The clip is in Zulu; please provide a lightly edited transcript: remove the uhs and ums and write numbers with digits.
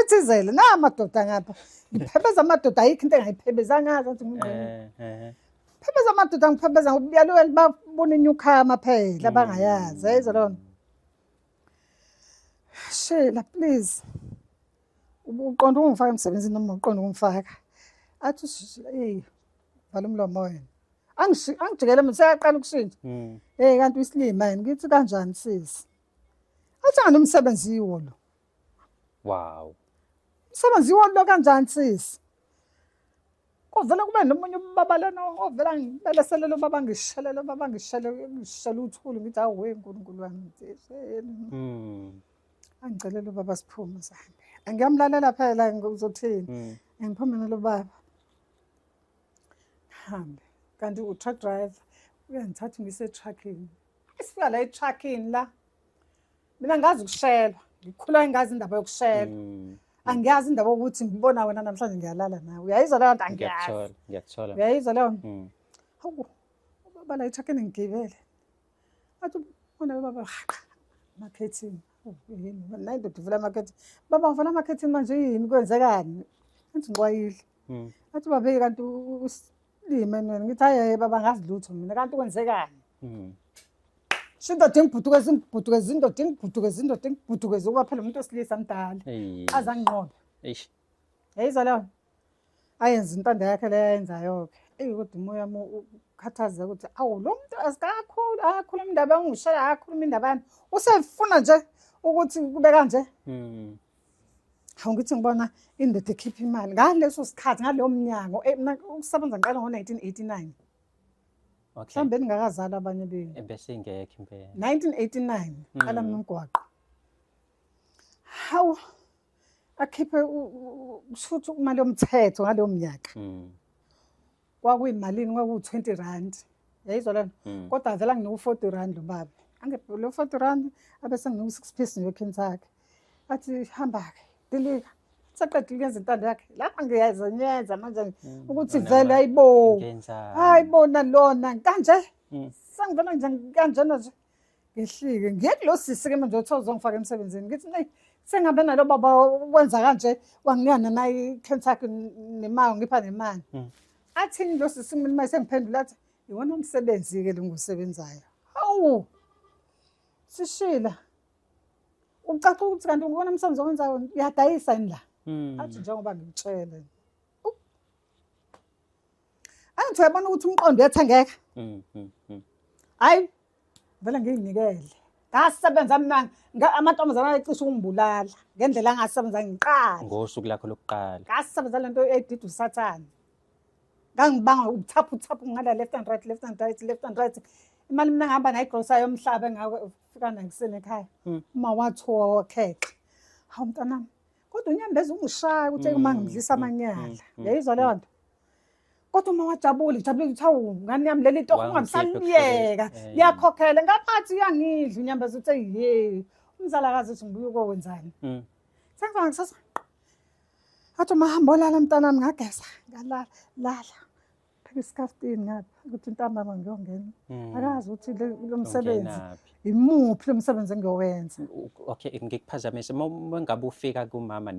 Ngiyaphithizela na amadoda ngapha. Ngiphebeza amadoda, ayikho into engayiphebezanga ngathi ngingene. Phebeza amadoda, ngiphebeza ngokuyaluka, babona inyukhama phela abangayazi. Ayizwa lona. Sheila, please. Uqonda ukungifaka emsebenzini noma uqonda ukungifaka? Athi, "Hey, vala umlomo wena." Angijikele mina, seyaqala ukushintsha. Hey, kanti uyisilima yini? Ngithi, "Kanjani, sisi?" Athi, "Ngani, umsebenzi yiwo lo." "Umsebenzi yiwo lo kanjani, sisi?" Kuvele kube nomunye ubaba lona ovela ngibeleselele ubaba, ngishelele ubaba, ngishele, ngishele uthuli. Ngithi, "Awu we Nkulunkulu wami." Angicelela ubaba siphume sihambe. Angiyamlalela phela, ngizothini? Ngiphume nalo baba. Hambe. Kanti u-truck driver uyangithatha ngise e-truckini. Sifika la e-truckini la. Mina ngazi ukushelwa. Ngikhula ngingazi indaba yokushelwa. Angiyazi indaba yokuthi ngibona wena namhlanje ngiyalala nawe. Uyayizwa leyo nto? Angiyazi. Ngiyakuthola, ngiyakuthola. Uyayizwa leyo nto? Mm. Hawu, ubaba la e-truckini ngigibele. Athi ubona baba amakhethini. Yini? Nayi indoda ivula amakhethini. Baba, ngivula amakhethini manje, yini, kwenzekani? Athi, "Ngixwayile." Athi, "Babe, kanti usilime wena." Ngithi, "Hayi baba, ngazi lutho mina, kanti kwenzekani?" Sho indoda ingibhudukeze, ingibhudukeze indoda, ingibhudukeze indoda, ingibhudukeze, ukuba phela umuntu wesilisa mdala. Aze anginqobe. Eish. Yayizwa leyo? Ayenza intando yakhe leyo ayenzayo-ke. Eyi, kodwa umoya wami ukhathazeka ukuthi awu, lo muntu asikakhulu, akakhuluma indaba yangishela, akakhuluma indaba yami. Usefuna nje ukuthi kube kanje. Hawu, ngithi ngibona indoda ekhipha imali ngaleso sikhathi, ngaleyo mnyango. Mina ukusebenza ngiqala ngo-1989. Mhlawumbe ningakazalwa abanye benu. Bese ingekho impela. 1989 qala mina umgwaqo. Hawu, akhiphe kushuthi imali yomthetho ngaleyo minyaka. Kwakuyimalini? Kwakuwu-20 rand. Yayizwa lona? Kodwa vele anginika u-40 rand lo baba. Angiphe lo 40 rand, abe senginika u-6 piece nje weKentucky. Athi, "Hamba-ke, dilika." Saqedile ukuyenza intando yakhe. Lapha ngiyazenyenza manje ukuthi vele hayibo. Ngenzani? Hayibo, nalona kanje. Sengivela nje kanjena nje. Ngehlike ngiye kulo sisi ke manje othe uzongifaka emsebenzini. Ngithi, "Neyi, sengihambe nalo baba, wenza kanje, wanginika nana i-Kentucky nemali, ngipha nemali." Athini lo sisi mina uma sengiphendula? Athi, "Iwona umsebenzi-ke lo ngiwusebenzayo." Hawu, sishila. Ucaca ukuthi kanti ubona umsebenzi owenzayo, uyadayisa yini la? Athi, "Njengoba ngikutshele." Angithi uyabona ukuthi umqondo uyathengeka. Hayi, vele ngiyinikele. Ngasebenza mina, amantombazane ayecishe ukungibulala ngendlela angasebenza ngiqala. Ngosuku lakho lokuqala. Ngasebenza lento edida usathane. Ngangibanga ubuthaphu uthaphu ngala left and right, left and right, left and right. Imali mina ngihamba nayo igrosa yomhlaba engafika nayo kuseni ekhaya. Uma wathuka wakhexa. Hawu mntanami. Kodwa unyembeza ungishaya ukuthi uma ngimdlisa amanyala. Uyayizwa leyo nto? Kodwa uma wajabula, ijabule ukuthi hawu ngane yami, leli torho Wangikhipha. ungabisaliyeka. Liyakhokhela ngaphathi, uyangidla unyembeza uthi ye. Umzalakazi uthi ngibuye ukokwenzani? Sengifika kusasa. Athi uma, "Hamba olala mntanami." Ngageza, ngalala, lala. Pheka isikhaftini ngapha ukuthi ntambama ngiyongena. Akazi ukuthi lo msebenzi Ungenaphi? imuphi lo msebenzi engiyowenza. Okay, ngikuphazamise. Uma ngabe ufika kumama